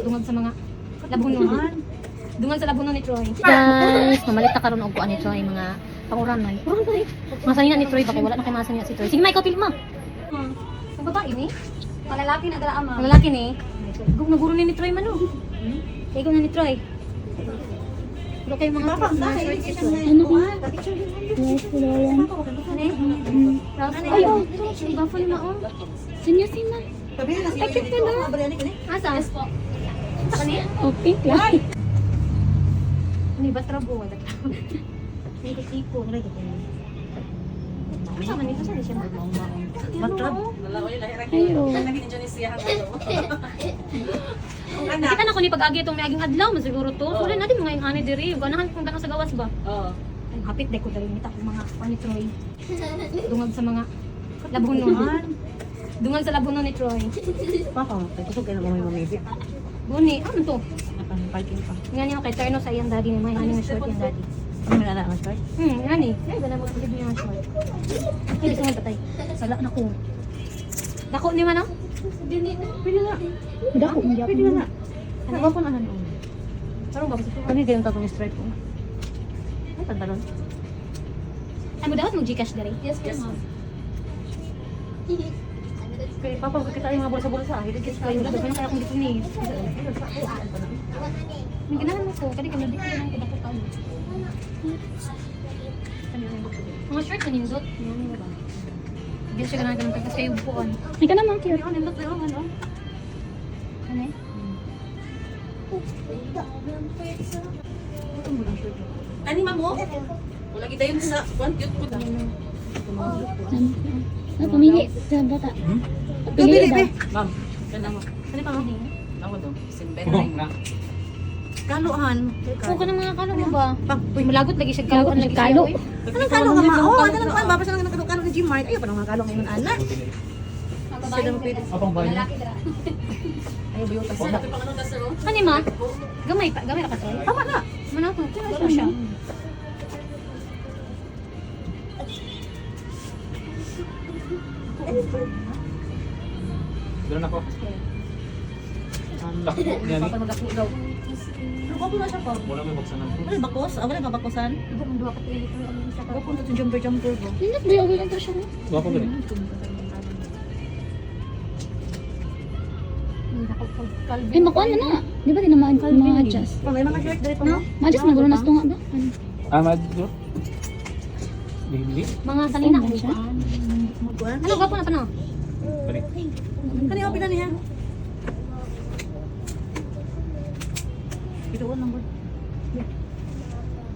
Dungag sa mga labunon. Dungag sa labunon ni Troy. Guys, mamalit ta karon og kuan ni Troy mga panguranay. Uranay. Mga sanina ni Troy ba kay wala na kay mga sanina si Troy. Sige, Michael, pili mo. Ang babae ni? Malalaki na dala ama. Ang lalaki ni? Gug naguro ni Troy man oh. Ikaw na ni Troy. Pero kayo mga mga shorts si Troy. Ano ko? Yes, Lauren. Ano eh? Ay, oh, ito. Ni Maong. Sino sina? Ay, cute na. Asa? Yes po. Sa kani? Oh, pink lang. Ano ba trabo? Wala. Ikot-ikot. Asa man ito? Saan siya? Batrab. Ayo. Kita na ko ni pag-agi itong may aging adlaw, man siguro to. So, wala natin mga yung ani diri. Ganahan kung tanong sa gawas ba? Oo. Ay, hapit dahil ko dali nita kong mga kuan ni Troy. Dungag sa mga labunon. Dungag sa labunon ni Troy. Papa, kusog kayo na mga mamibit. Guni, ano to? Parking pa. Nga niyo kay Terno sa iyang daddy ni may ani nga short iyang daddy. Ano na ang short? Nga ni. Ay, gana mo pagid niya nga short. Ay, gusto mo patay. Sala na ko. Dako ni man oh. Pwede na. Dako, Pwede na. Ano ba po na ano? Parang ba gusto? Ano yung ganyan tatong stripe ko? Ay, pantalon. Ay, mo dapat mag GCash diri. Yes, ma'am. Kaya papa, kita yung mga bulsa-bulsa. Hindi Ay, wala daghan kaya akong dito ni. May ganahan mo ko kadi kami dito nang dako kayo. Mga short na nindot. Hindi siya ganahan kanang pagkas kayo buon. Ay ka naman, cute. Ano nindot pero ano? Ano eh? Ani ma'am mo? Wala kita yun sa one cute po na. Ano, pamili sa bata. Pili daw. Ma'am, kana mo. Ano pa mo? Ako do. Simben. Na. Kaluhan. Oo ka ng mga kalo mo ba? Uy, malagot lagi siya Lagot kaluan na lagi siya kalo. siya. Uy. Anong kalo ka ma? Oh, ano lang kuan? Babasa lang ng kalo ni Gmart. Ayaw pa ng mga kalo ngayon, ana. Sila mo pwede. Apang bayan. Ayaw ba yung tas? Ano ma? Gamay pa, gamay ra ka Troy. Tama na. Mana to? Ano siya? Doon ako. Lako niya ni. Papa magdako daw. Pero ko na siya pa. Wala may bagsanan ko. Wala bakos? Ah, wala ba bakosan? Ibo kung duha ka tuig ito ang isa ka. Ako to jumper jumper ko. Nindot ba yung lang to siya? Gwapo ba rin? Ay, makuha na na. Di ba di na ma-adjust? Pa may mga short diri pa mo. Ma-adjust man gulo na sa tunga ba? Ano? Ah, madyo. Bibili. Mga sanina Ano siya? Kuan. Ano gwapo na pa no? Balik. Kani open na niya. Ito lang ba?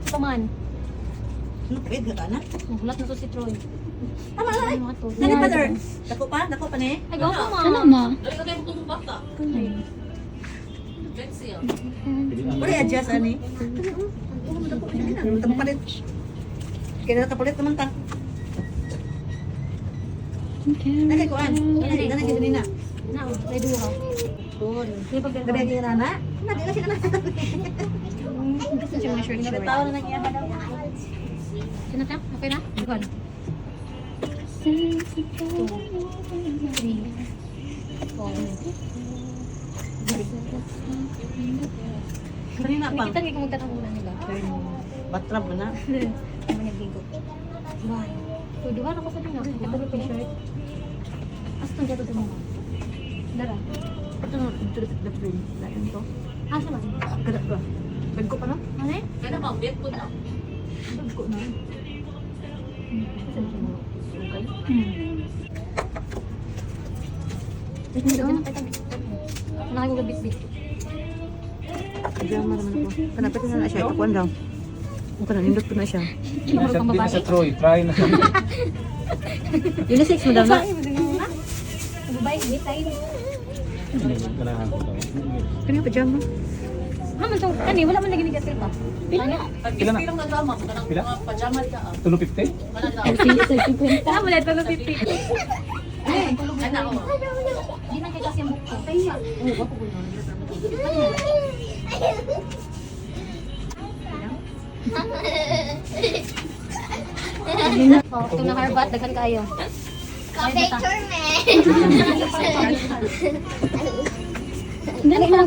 Ito man. Ano pwede ka na? Nagulat na to si Troy. Tama na. Ano mga to? Nani pa der? Dako pa, dako pa ni. Ay, gwapo ma. Ano ma? Dali ka tayo itong bata. Pencil. Bili ang. Wala adjust ani. Oo, dako pa siya na. Tamo palit. Kaya nakapalit naman ta. Okay. Nagay kuan. Nani nani gid nina. Na, may duha. Kun. Di pag Gabi ang rana. Na di na siya na. Gusto siya mga short short. Tawa na nang iya daw. Sino ta? Okay na? One. Three. Four. Kanina pa. Nakita niyo kung magtatang una nila. Batrab na. Ano nagligo. One. So, duha na ko sa dina. Ito pa yung shirt. Asa itong dito sa mga? Dara. Ito no, ito the print. Lain to. Asa man? Kada ba? Dagko pa no? Ano eh? Kana ma'am, bet po na. Dagko na. Okay. Ano kayo bit-bit? Pajama naman ako. Kanapit na na siya. Itakuan daw. Ang kanan, nindot ko na siya. Nasa din sa Troy. Try na. Unisex mo daw na. Babae, wait tayo. Ganahan ko daw. Kani pajama. Naman to, kani, wala man lagi nag-appeal pa. Pila na. Pila na? Pila na daw ma'am, kanang Pila? mga pajama ka. Ah. Tulo 50? Kana daw. Sa 50. Ah, wala pa 50. Kana oh. Di man kay kasi ang buhok ko. Oh, itong nakarbat, daghan kayo. Picture man. Hindi na